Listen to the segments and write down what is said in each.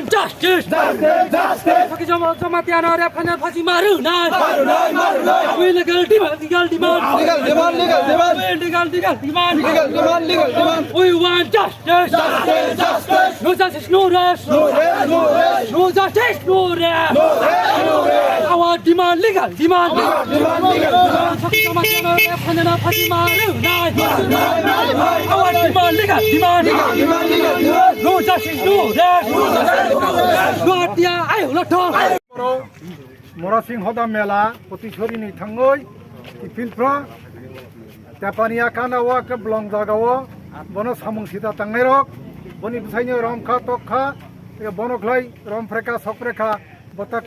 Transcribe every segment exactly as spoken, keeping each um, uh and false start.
Justice! Justice! Justice! Saki Jama-, Jamatia no rep khaina phaji ma rwnai. Ma rwnai, ma rwnai. We legal demand, legal demand. Legal demand, legal demand. We legal, legal demand. Legal demand, legal demand. We want justice. Justice, justice. No justice, no rest. No rest, no rest. No justice, no rest. No rest, no rest. Our demand, legal demand. Our demand, legal demand. Saki Jamatia no rep khaina phaji ma rwnai. Ma rwnai, ma rwnai. Our demand, legal demand. Legal demand, legal demand. No justice, no rest. No justice, no rest. Jamatia, ayo, lotho. Murasing Hoda mela, Potisori ni thangwi, Ipilpra, Tepania kana wa ke blong jaga o, bono samung sida tangnai rok, boni bwsaini rom kha, tok kha, e bono khlai rom phreka, sok phreka, botak,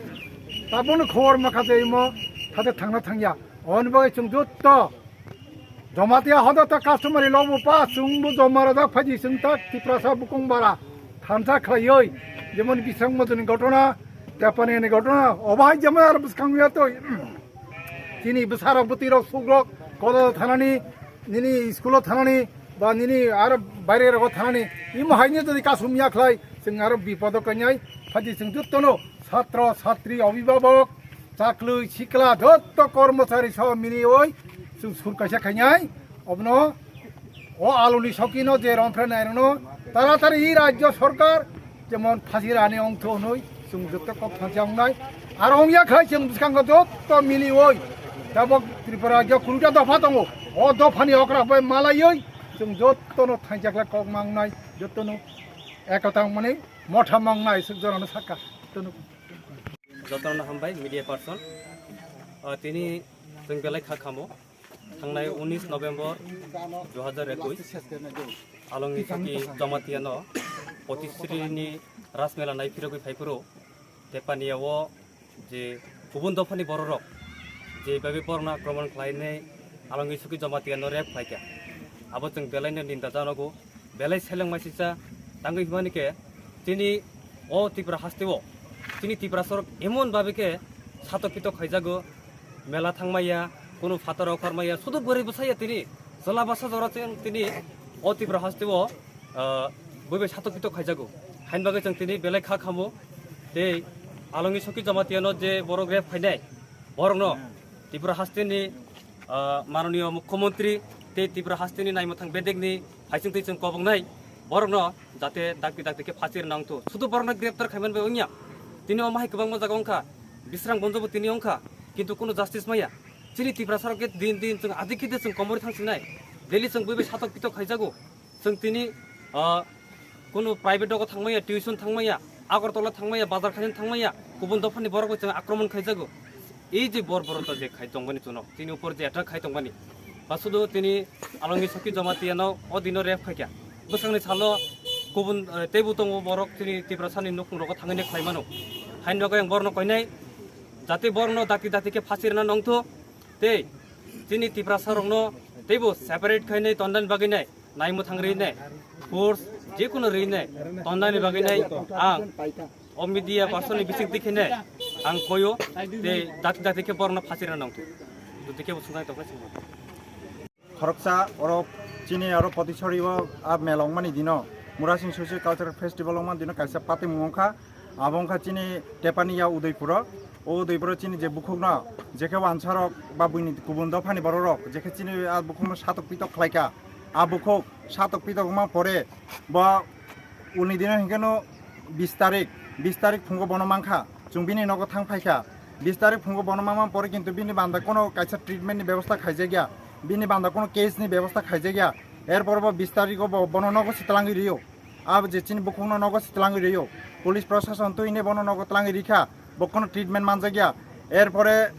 tabun khor makha je imo, thate thangna thangya. Oni bagwi chwng jutto, Jamatia hoda ta customary law bo pa, chwngbo joma rajak phaidi chwng ta Tiprasa bukung bara thansa khlaioi, jemon Bisang Modoni ghotona, Tepani ni ghotona, obo hai jemon ar bwskang ya toi. Chini bwsarok bwtwirok sukrok kodo thanani, nini school o thanani, ba nini ar baire rogo thanani, imo haini jodi kasum ya khlai, chwng aro bipodo kanyai, phaidi chwng juttono, satro, satri, obhibhabok, chaklwi, sikla, jotto kormochari sw mili oi, chwng sur kaisa khainai, obno, o aluni sokino je romphre nairokno, taratari i rajyo sorkar, jemon phasi rani ongtho hwnwi, chwng jotto kok thansa wngnai, aro wngya khai chwng bwskango jotto mili oi, tabok Tripura rajyo kurita dopha tongo, o dophani okra bai malaioi, chwng jottono thansa khlai kok mangnai, jottono ekota wngmani motha mangnai, swk jorano sakha, jottono. Jotono hambai media person. Ah, tini chwng belai kha khamo. Thangnai unis November dui hazar ekush, Alongi Soki Jamatia no Potisri ni Rasmela nai phirogwi phai phuru Tepania o je kubun dophani bororok je babi borokno akromon khlainai Alongi Soki Jamatia no rep khlaikha. Abo chwng belai no ninda janogo. Belai seleng maisisa tangwi himani khe chini o Tripura haste o chini Tiprasa rok emon babe khe satok pitok khaijago, mela thangmaya, kunu phataro okharmaya, sudu bwrwi bwsaya tini chwla basa jora chwng tini o Tripura haste o, ah, bui bai satok pitok khaijago. Hain bagwi chwng tini belai kha khamo tei Alongi Soki Jamatia no je borok rep khainai borokno Tripura haste ni ah, Mananiya Mukhyamantri tei Tripura hasteni naimwthang bedekni phaising twi chwng koboknai borokno jate dakti dakti khe phasi rwna wngthu. Sudu borokno greptar khaiman bai wngya. Tini omo hai kwbangma jaga wngkha, Bisrang Bonjobo tini wngkha, kintu kunu justice maya. Chini Tiprasa rok khe din din chwng adik khe de chwng komorwi thangsinai. Daily chwng bui bai satok pitok khaijago. Chwng tini, ah, kunu private rogo thangmaya, tuition thangmaya, Agartala thangmaya, bazar khaina thangmaya, kubun dophani borok bai chwng akromon khaijago. Ei je bor borok to je khai tongbani chwno, tini upor je attack khai tongbani. Ba sudu tini Alongi Soki Jamatia no o dino rep khaikha. Bwsakni salo kubun, eh, teibo tongo borok tini Tiprasani nukhung rogo thangwi ne khlai mano. Hain bagwi ang borno koinai, jate borno dakti dakti khe phasi rwna nongthu. Tei chini Tiprasa rokno teibo separate khainai tondani bagwi nai. Naimwthang rinai, force, jekunu rinai, tonnani bagwi nai ang o media person ni bising dikhe nai ang koyo tei dakti dakti khe borokno phasi rwna nangthu. Dikhe bo swngnai tongkhe swngnai. Khoroksa oro chini oro Potisori o a mela wngmani dino Murasing Social Cultural Festival wngmani dino kaisa patimung wngkha. Abo wngkha chini Tepania Udaipuro. O Udaipuro chini je bukhukno jekhe wansarok ba buini kubun dophani bororok jekhe chini a bukhukno satok pitok khlaikha. A bukhuk satok pitok wngma pore bo uni dino hinkhe no bis tarik, bis tarik phungo bono mankha. Chwng bini nogo thang phaikha. Bis tarik phungo bono mama pore kintu bini banda kono kaisa treatment ni bebosta khaijakya. Bini banda kono case ni bebosta khaijakya. Erpor bo bis tarik o bo bono nogo se twlangwi rio. Abo je chini bukhukno nogo se twlangwi rio. Police prosason twi hwnwi bono nogo twlangwi rikha. Bo kono treatment manjakya. Erpore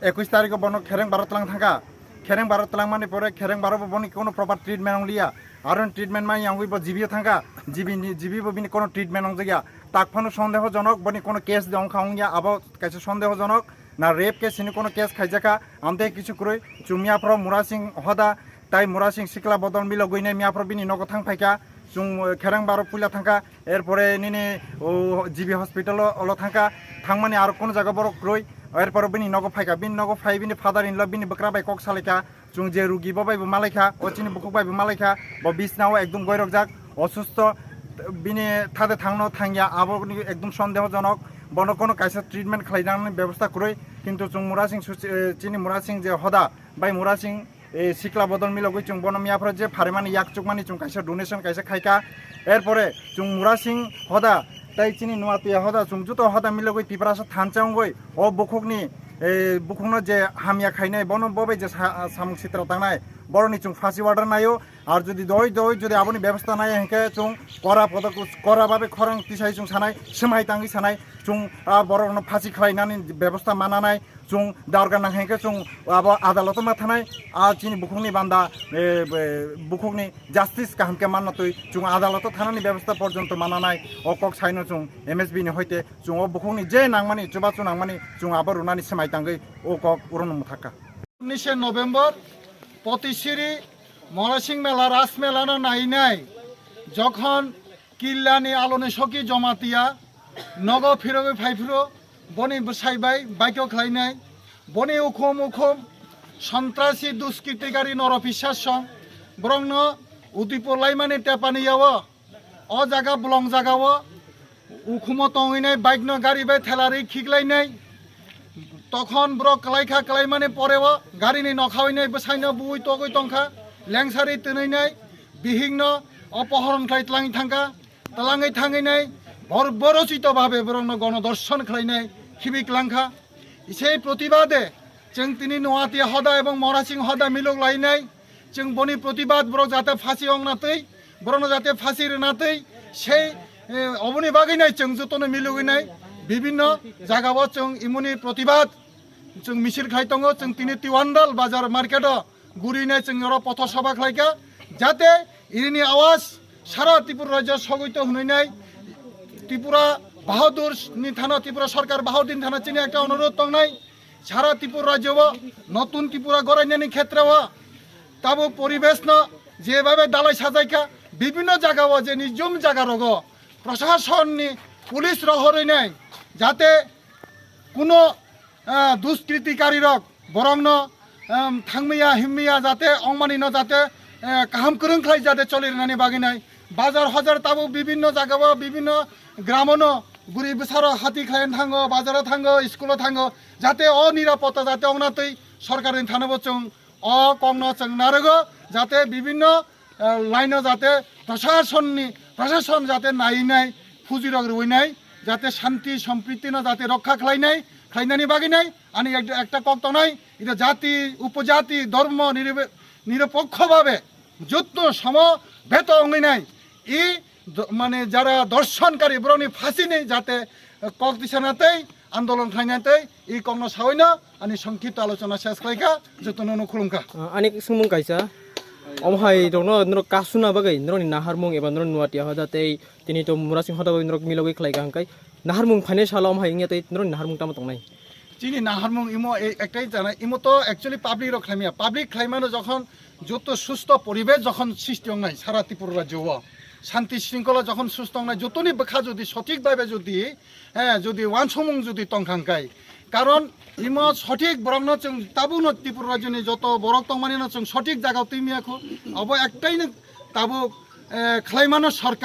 ekush tarikho bono Khereng baro twlang thangkha. Khereng baro twlangmani pore Khereng baro bo boni kono proper treatment wngliya. Aro treatment manya wngwi bo G B o thangkha. G B ni, G B bo bini kono treatment wngjakya. Tak phano sondehojonok, boni kono case de wngkha wngya, abo kaisa sondehojonok. Na rape case hwnwi kono case khaijakha. Amtwi kisu kwrwi chumya phro Murasing Hoda tai Murasing Sikla bodol milogwi nai miya phro bini nogo thang phaikha. Chwng, eh, Khereng baro puila thangkha, erpore nini, o, G B hospital o, olo thangkha, thangmani aro kono jaga borok kwrwi, erpore bini nogo phaikha, bini nogo phai bini father in law bini bwkra bai kok salaikha, chwng je rugi bo bai bo malaikha, o chini bukhuk bai bo malaikha, bo bisna o ekdom goirokjak, osustho, Bini thade thangno thangya, abo ekdom sondehojonok, bono kono kaisa treatment khlainani bebosta kwrwi, kintu chwng Murasing susi-, eh, chini Murasing je hoda, bai Murasing, eh, sikla bodol milogwi chwng bono miyaphoro je pharimani yak chukmani chwng kaisa donation kaisa khaika, erpore chwng Murasing hoda, tei chini Nuatia hoda, chwng joto hoda milogwi Tiprasa thansa wngwi o bukhukni, eh, bukhukno je hamya khainai, bono bobai je sa-, samung sitra tangnai, boroni chwng phasi order naio, Ar jodi doi doi jodi aboni bebosta nai hwnkhe chwng kora podo kora babe khorang tisai chwng sanai, swmai tangwi sanai, chwng a borokno phasi khlainani bebosta mananai, chwng darga nang hwnkhe chwng abo adaloto ma thanai, a chini bukhukni banda, e, be, bukhukni justice kaham khe manna twi chwng adaloto thanani bebosta porjonto mananai, o kok saino chwng M S B ni hoite chwng o bukhukni je nangmani chubachu nangmani chwng abo rwnani swmai tangwi o kok urono mwthakha. Unishe November, Potisiri Morasing Mela, Ras Mela no nainai, jokhon Killani Aloni Soki Jamatia nogo phirogwi phaiphuru, boni bwsai bai baikok khlainai, boni ukhum ukhum sontrasi duskritikari norok pisasong borokno udipur laimani tepani yawo. O jaga bolong jagao ukhumo tongwinai bike no gari bai thelarwi khiklainai. Tokhon borok kwlaikha, kwlaimani poreo garini nokha winai bwsaino buwi togwi tongkha, lengsari twnwinai bihikno opohoron khlai tlangwi thangkha, tlangwi thangwinai bor-, borosito babe borokno gono dorshon khlainai khibi klangkha. Isei protibade chwng tini Noatia hoda ebong Morasing hoda milok lainai. Chwng boni protibad borok jate phasi ongna twi, borokno jate phasi rwna twi, sei, eh, oboni bagwi nai chwng jotono milugwi nai bibinno jagao chwng imoni protibad chwng misil khai tongo. Chwng tini Tiwandal bazar market o guri nai chwng oro potho sabha khlai kha, jate irini awas sara Tripura rajyo sogwi to hwnwi nai. Tripura Bahadur ni thana, Tripura sarkar Bahadur ni thana chini ekta onurodh tongnai. Sara Tripura rajyo o notun Tripura gorainani khetre o tabo poribesh no jebabe dalai sajai kha, bibinno jaga o je nijum jaga rogo prashason ni police rohorwi nai jate kuno, ah, duskritikari rok borok no, em, thangmaya himya jate ongmani no jate, eh, kaham kwrwng khlai jate choli rwnani bagwi nai. Bazar hajar tabuk bibinno jagao, bibinno gramono guri bwsarok hati khlaiwi thango, bazaro thango, iskulo thango, jate o nirapota jate ongna twi sorkarni thanabo chwng o kokno chwng narwgo, jate bibinno, eh, laino jate prasasonni, prasason jate naiwi nai, phujirok rwui nai, jate shanti sompriti no jate rokha khlai nai, khlainani bagwi nai, ani ek-, ekta kok tongnai, ida jati, upojati, dhormo niribe-, nirapokho babe jotto somo beto wngwi nai, i do-, mane jara dorshonkari borokni phasini jate, eh, kok tisana tei andolon khlaina tei i kokno sawi no ani songkhipto alochona ses khlai kha, jotono no khulum kha. Ah, ani swngmung kaisa, omo hai rokno norok kasuna bagwi norokni naharmung eba norokni Nuatia hoda tei tini to Murasing hoda bagwi norok milogwi khlai kha hwnkhe naharmung phainai salo omo hai wngya tei norokni naharmung tamo tongnai? Chini naharmung imo e-, ektai jana, imo to actually public rok khlaimya. Public khlaimano jokhon joto susto poribesh jokhon sristi wngnai sara Tripura rajyo o, shanti shringkhola jokhon susto wngnai, jotoni bwkha jodi sothik bhabe jodi, eh, jodi wansomung jodi tongkha hwnkhe, karon imo sothik borokno chwng tabukno Tripura rajyoni joto borok tongmani no chwng sothik jaga o twi maya kho, abo ektai no tabuk, eh, khlaimano sorkar.